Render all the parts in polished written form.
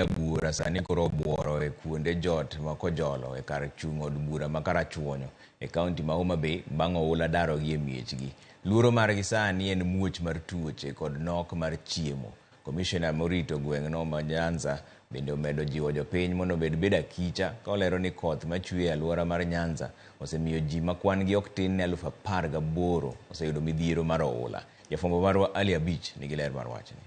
Bura sani koro obuoro e kuonde jot ma Kojolo e kar chung' od bura ma Karachuonyo e kaunti ma Homa Bay bang' oula darogi e miechgi. Luoro margi sani en muoch mar tuoche kod nok mar chiemo. Komishona morito gweng'no ma Nyanza bende omedo jiwo jopiny mondo obed bedo akicha ka olero ni koth machwe e alwora mar Nyanza osemiyo ji ma kwan gi ok tin ne 18,000 oseyudo midhiero mar oula. Jafwambo marwa Ali Abich nigi ler mar wachni.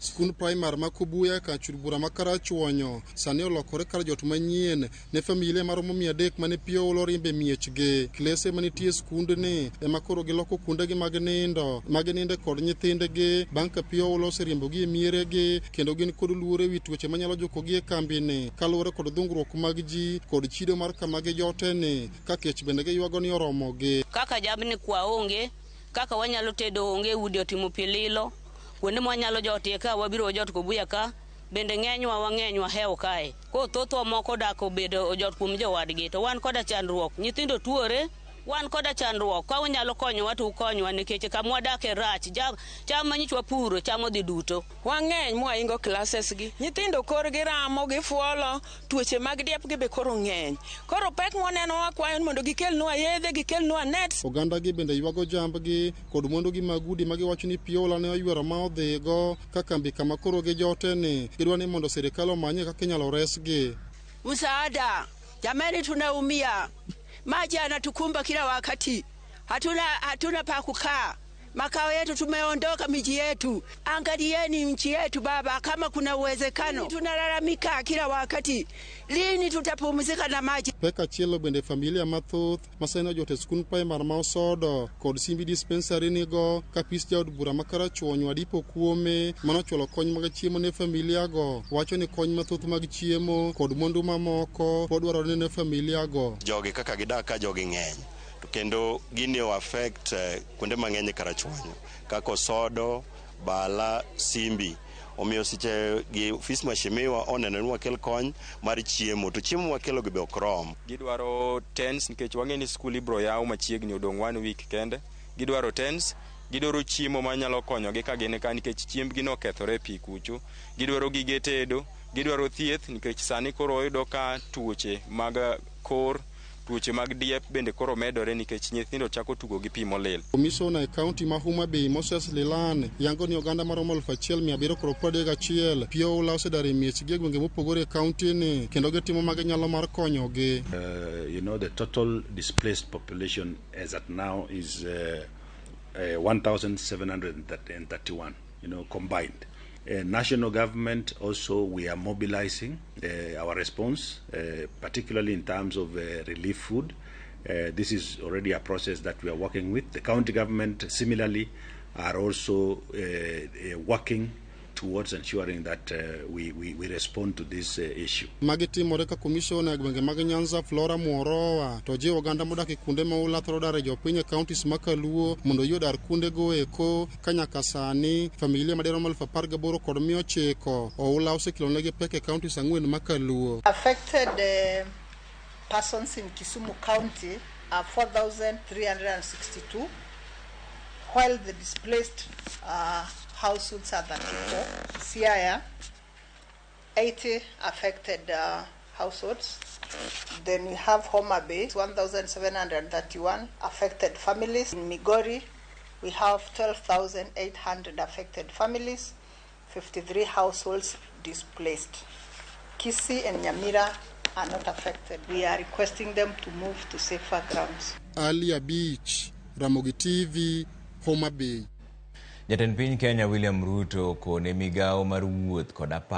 Skund primar ma Kobuya kar chur bura ma Karachuonyo sani olokore kar jot manyien ne familia maromo 300 mane pi oula orimbe miechgi. Klese manitie e skundni ema koro giloko kuondegi mag nindo ma gininde kod nyithindgi bang' ka pi oula oseriembogi e mieregi kendo gin kod luoro ewi tuoche manyalo jukogi e kambini kaluwore kod dhungruok mag ji kod chido mar kama gijoteni ka kech bende giywago ni oromogi. Kaka jamni kwa onge, kaka wanyalo tedo onge, udi otimo pi lilo, kuonde mwanyalo jotie ka wabiro wajot Kobuya ka, bende ng'enywa wang'eny wahewo kae. Koro thothwa moko odak obedo ojot kuom jowadgi, to wan koda chandruok, nyithindo tuore, wan koda chandruok, ka unyalo konyowa to ukonywa nikech kama wadake rach, cham manyocha wapuro cham odhi duto. Wang'eny mwaingo classes gi, nyithindo korgi ramo, gifuolo, tuoche mag diep gi be koro ng'eny. Koro pek mwaneno wakwayo ni mondo gikelnwa yedhe, gikelnwa nets. Oganda gi bende ywago jambgi kod mwandugi mag udi ma giwacho ni pi oula ne oywero ma odhigo ka kambi kama koro gijoteni. Gidwa ni mondo sirikal omanye kaka inyalo resgi. Msaada jamani, tunaumia, maji yanatukumba kila wakati, hatuna pa kukaa. Makao yetu tumeondoka miji yetu. Angalieni nchi yetu baba, kama kuna uwezekano. Tunalalamika kila wakati, lini tutapumzika na maji? Pek achiel bende familia mathoth ma sani ojot e skund primar ma Osodo kod Simbi dispensary nigo ka pis jaod bura ma Karachuonyo Adipo Kuome manochwalo kony mag chiemo ne familia go wacho ni kony mathoth mag chiemo kod mwandu mamoko pod dwarore ne familia go. Jogi kaka gidak ka jogi ng'eny to kendo gini o affect kuonde mang'eny e Karachuonyo kaka Osodo, Bala, Simbi. Omiyo seche gi ofis mheshimiwa oneno ni wakel kony mar chiemo to chiemo mwakelo gi be ok rom. Gidwaro tents nikech wang'e ni skul ibro yaw machiegni, odong' one week kende. Gidwaro tents, gidwaro chiemo manyalo konyogi ka gin ka nikech chiembgi nokethore e pi kucho. Gidwaro gige tedo, gidwaro thieth nikech sani koro oyudo ka tuoche mag kor, tuoche mag diep bende koro medore nikech nyithindo chako tugo gi pi molil. Komishona e kaunti ma Homa Bay Moses Lilan yango ni oganda maromo 1731 pi oula osedar e miechgi e gwenge mopogore e kaunti ni kendo gitimo maginyalo mar konyogi. The total displaced population as at now is 1,731, combined. National government also, we are mobilizing our response, particularly in terms of relief food. This is already a process that we are working with. The county government, similarly, are also working towards ensuring that we respond to this issue. Magi timore ka komishona e gwenge mag Nyanza Flora Mworowa to jiwo oganda modak e kuonde ma oula thoro dare jopiny e counties ma Kaluo mondo oyie odar kuondego eko ka nyaka sani familia madirom 18,900 oula osekelonegi pek e counties ang'wen ma Kaluo. Affected persons in Kisumu County are 4,362, while the displaced households are 34. Siaya, 80 affected households. Then we have Homa Bay, 1,731 affected families. In Migori, we have 12,800 affected families, 53 households displaced. Kisii and Nyamira are not affected. We are requesting them to move to safer grounds. Alia Beach, Ramogi TV, Homa Bay. Jatend piny Kenya William Ruto okone migawo mar wuoth kod apaya.